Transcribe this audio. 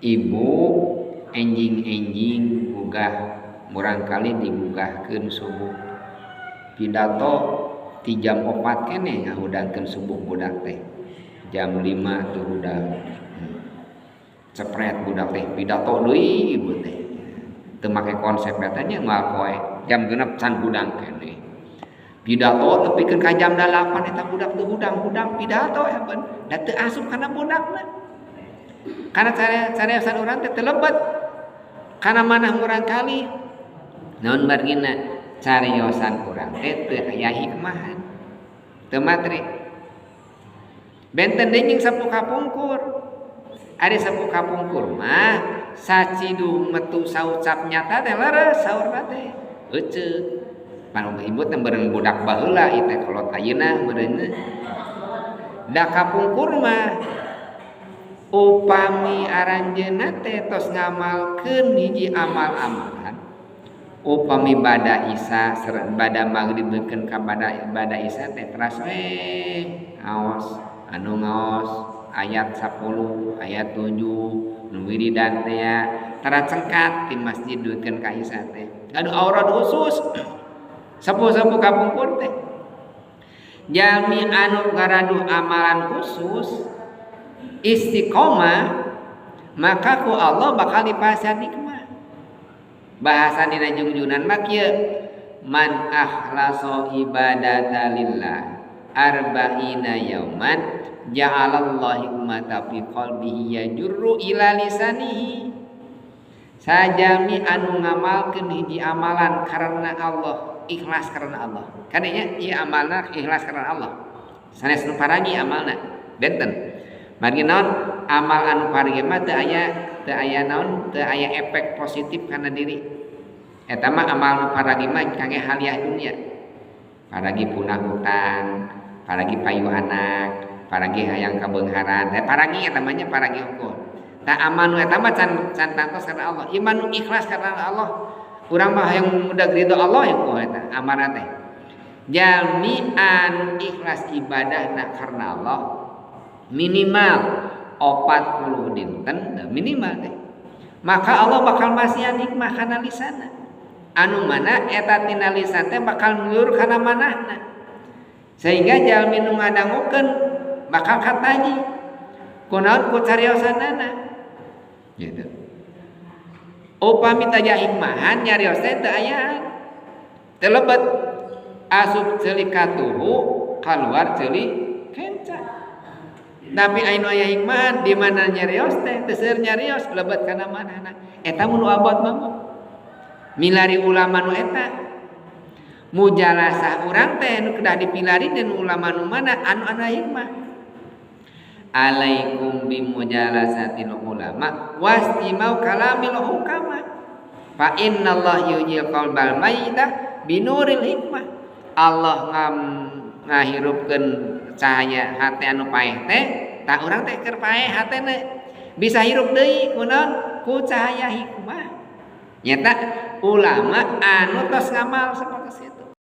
Ibu enjing-enjing gugah murangkali digugahkeun subuh pidato ti jam 4 keneh ngahudangkeun subuh budak teh jam 5 tuh hudang cepret budak teh pidato deui ibu teh teu make konsep eta nya moal poe jam 6 can hudang keneh pidato tepikeun ka jam 8 eta budak teu hudang-hudang pidato hapeun da teu asup kana budakna karena cariosan urang teh teu lebet kana manah murangkali naon margina cariosan urang teh teu aya hikmahan teu materi benten deui jeung sapu kapungkur ari sapu kapungkur mah sacidu metu saucap nyata teh leres saurna teh euceuk pan ibu teh bareng budak baheula ieu teh kolot ayeuna meureun da kapungkur mah upami aranjeunna teh tos ngamalkeun hiji amal-amalan upami bada isya bada maghrib beukeun ka bada isya teh teras we ngaos anu ngaos ayat 10 ayat 7 nu wiridan teh tara cengkat di masjid duikeun ka isya teh gaduh aurat khusus sepuh-sepuh kapungkur teh jalmi anu garaduh amalan khusus istiqomah maka ku Allah bakal dipasihan hikmah. Bahasa dina jungjunan mah kieu man akhlasa ibadata lillah arba'ina yauman ja'alallahu hikmata fi qalbihi yajurru ila lisanihi. Sajami anu ngamalkeun hiji amalan karena Allah, ikhlas karena Allah. Kadenya ieu amalna ikhlas karena Allah. Sanes nu paragi amalna benten. Margi naon amal anu paragi mah teu aya naon teu aya efek positif kana diri. Eta mah amal nu paragi mah kangge haliah dunia. Paragi punah hutang, paragi payu anak, paragi hayang kabeungharan. Teh paragi eta mah nya paragi hukum. Tah amal nu eta mah can tangtos karena Allah. Iman nu ikhlas karena Allah. Urang mah hayang mudag ridho Allah ya ku eta amalna teh. Jalmi anu ikhlas ibadahna karena Allah minimal 40 dinten minimal teh maka Allah bakal masihan hikmah kana lisana anu mana eta tina lisan teh bakal nulur kana manahna sehingga jalmi nu ngadangukeun bakal kataji kunaon ku cariosanana gitu. Upami taya hikmahan nyarios teh teu ayaan teu lebet asup ceuli katuhu kaluar ceuli kenca. Tapi anu aya hikmah di mana nyarios teh teu seueur nyarios lebet kana manahna eta mun abot mah milari ulama nu eta mujalasah urang teh nu kedah dipilari dan ulama nu mana anu anu hikmah. Alaikum bimujalasatil ulama wastimau kalamil hukama fa innallaha yuhyil qalbal mayyita binuril hikmah. Allah ngahirupkeun cahaya hate anu paeh teh tah urang teh keur paeh hatena bisa hirup deui kunaon ku cahaya hikmah. Nyata ulama anu tos ngamal sapertos itu.